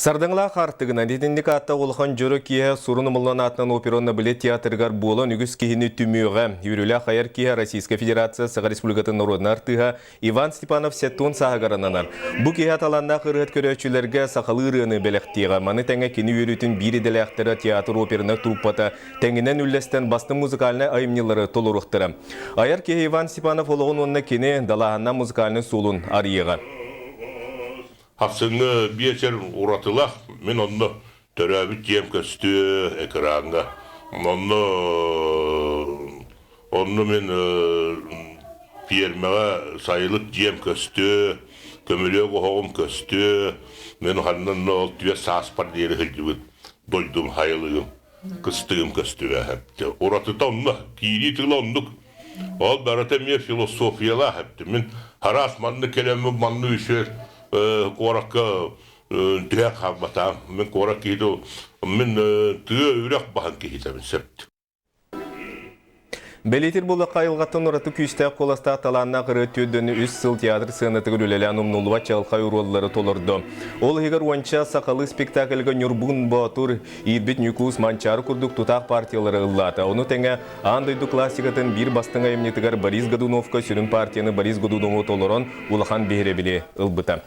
Сардаҥалаах аартыгынан итинник ааттаах улахан дьоро киэһэ Сурун Умуллан аатынан опера уонна балет театрыгар буолан үгүс киһини түмүөҕэ. Үөрүүлээх айар киэһэ Российскай Федерация Саха Республикатын народнай артыыһа Иван Степанов сэттион сааһыгар ананар. Бу киэһэ талааннаах ырыаһыт көрөөччүлэргэ сахалыы ырыаны бэлэхтиэҕэ. Маны тэҥэ кини үөрүүтүн биир идэлээхтэрэ театр опернай труппата тэҥинэн үллэстэн бастыҥ музыкальнай айымньылары толоруохтара. Айар киһи Иван Степанов олоҕун уонна кини далааһыннаах музыкальнай суолун арыйыаҕа. Ахсыҥҥы биэчэр уратылаах, мин онно төрөөбүт дьиэм көстүө экраҥҥа. Онно онно мин пиэрмэҕэ сайылык дьиэм көстүө, көмүлүөк оһоҕум көстүө, мин ханна онно ол түөрт сааспар диэри сылдьыбыт дойдум сайылыгым, кыстыгым көстүбэ. Уратыта онно, киирии тыла оннук. Ол барыта эмиэ философиялаах эбит. Мин араас манна кэлэммин манна үсүөр куоракка түһэн хаалбатаҕым. Мин куорат киһитэ мин тыа үрэх баһын киһитэбин сөп. Бэлиэтир буоллахха, айылҕаттан ураты күүстээх куоластаах талааннаах ырыа түөрдөнү үс сыл театр сыанатыгар үлэлээн умнуллубат чаҕылхай оруоллары толордо. Ол иһигэр уонча сахалыы спектакльга Ньурбун Боотур, Иирбит Ньукуус Манчаары курдук тутаах партиялары ыллаата. Ону тэҥэ аан дойду классикатын биир бастыҥ айымньытыгар Борис Годуновка сүрүн партияны Борис Годунову толорон улахан биһирэбили ылбыта.